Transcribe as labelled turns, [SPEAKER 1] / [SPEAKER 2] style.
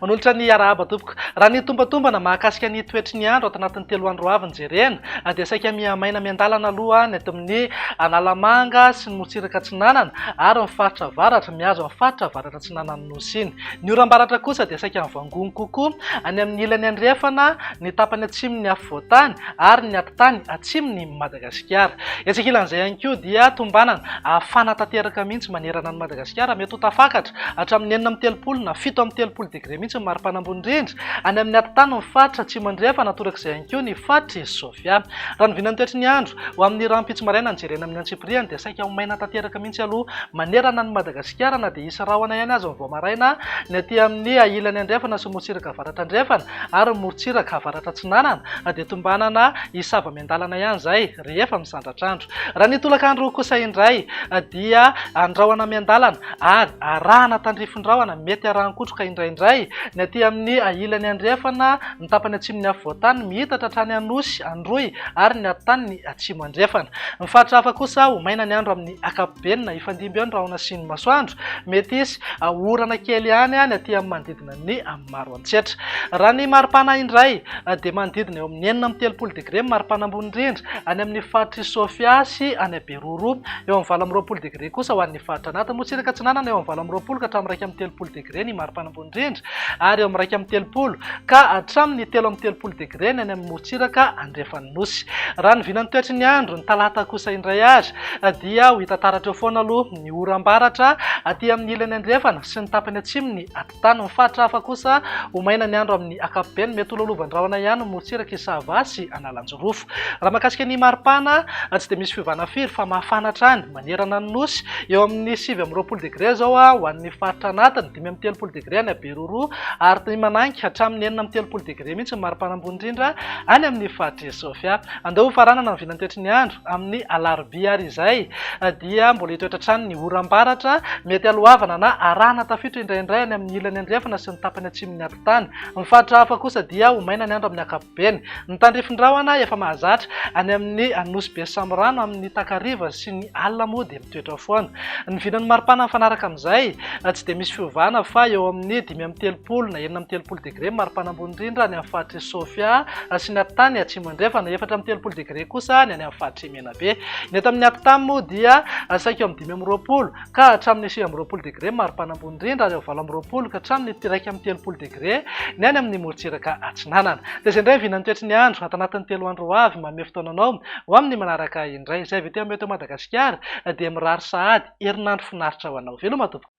[SPEAKER 1] Manolotra ny arahaba tompoko. Raha ny tombatombana mahakasika ny toetry ny andro ato anatin'ny 3 andro avy ny jerena dia saika mihamaina miandalana aloha ny ato amin'ny Analamanga sy ny morontsiraka atsinanana ary ny faritra avaratra mihazo amin'ny faritra avaratra atsinanan'ny Nosy iny. Ny oram-baratra kosa dia saika mivangongo kokoa any amin'ny ilany andrefana, ny tapany atsimon'ny afovoantany ary ny atitany atsimon'i Madagasikara. Etsy ankilan'izay ihany koa dia tombanana hafana tanteraka mihitsy manerana an'i Madagasikara, mety ho tafakatra hatramin'ny 36 na 37 degre mihitsy ny maripana ambony indrindra any amin'ny atitany ny faritra atsimo andrefana, torak'izay ihany koa ny faritr'i Sofia. Raha ny vinan'ny toetry ny andro ho amin'ny rahampitso maraina no jerena amin'ny antsipiriany dia saika ho maina tanteraka mihitsy aloha manerana an'i Madagasikara na dia hisy rahona ihany aza vao maraina ny aty amin'ny ilany andrefana sy morontsiraka avaratra andrefana ary ny morontsiraka avaratra atsinanana dia tombanana hisava miandalana ihany izay rehefa misandratr'andro. Raha ny tolakandro kosa indray dia andrahona miandalana ary arahana tandrifin-drahona mety arahan-kotroka indraindray ny aty amin'ny ilany andrefana, ny tapany atsimon'ny afovoantany mihitatra hatrany Anosy, Androy ary ny ataniny atsimo andrefana. Ny faritra hafa kosa ho maina ny andro amin'ny ankapobeny na hifandimby eo ny rahona sy ny masoandro. Mety hisy orana kely ihany ny aty amin'ny manodidina ny Maroantsetra. Raha ny maripana indray dia manodidina eo amin'ny 36 degre ny maripana ambony indrindra any amin'ny faritr'i Sofia sy any Beroro. Eo amin'ny 28 degre kosa ho an'ny faritra anatiny. Morontsiraka Atsinanana eo amin'ny 28 ka hatramin'ny 31 degre ny maripana ambony indrindra ary eo amin'ny 31 ka hatramin'ny 33 degre ny any amin'ny morontsiraka andrefan'ny Nosy. Raha ny vinan'ny toetry ny andro, ny talata kosa indray ary dia ho hita taratra eo foana aloha ny oram-baratra aty amin'ny ilany andrefana sy ny tapany atsimon'ny atitany. Ny faritra hafa kosa ho maina ny andro amin'ny ankapobeny, mety ho lolovan-drahona ihany ny morontsirak'i Sava sy Analanjirofo. Raha mahakasika ny maripana, tsy dia misy fiovana firy fa mafana hatrany manerana ny Nosy, eo amin'ny 29 degre izao ho an'ny faritra anatiny, 35 degre any Beroroha ary manainga hatramin'ny 36 degre mihitsy ny maripana ambony indrindra any amin'ny faritr'i Sofia. Andao hofaranana ny vinantoetry ny andro amin'ny alarobia ary izay dia mbola hitoetra hatrany ny oram-baratra mety haloavana na arahana tafiotra indraindray any amin'ny ilany andrefana sy ny tapany atsimon'ny atitany. Ny faritra hafa kosa dia ho maina ny andro amin'ny ankapobeny. Ny tandrifin-drahona efa mahazatra any amin'ny Nosy Be Samirano amin'ny takariva sy ny alina moa dia mitoetra foana. Ny vinan'ny maripana mifanaraka amin'izay tsy dia misy fiovana fa eo amin'ny 35 na 36 degre ny maripana ambony indrindra any amin'ny faritr'i Sofia sy ny atitany atsimo andrefana, 34 degre kosa ny any amin'ny faritr'i Menabe. Ny eto amin'ny atitany moa dia saika eo amin'ny 25 ka hatramin'ny 29 degre ny maripana ambony indrindra ary eo 28 ka hatramin'ny 31 degre ny any amin'ny morontsiraka atsinanana. Dia izay indray ny vinan'ny toetry ny andro ato anatin'ny 3 andro ho avy, manome fotoana anao ho amin'ny manaraka indray. Izay avy ety amin'ny Eto Madagasikara dia mirary sahady herinandro finaritra ho anao. Veloma tompoko.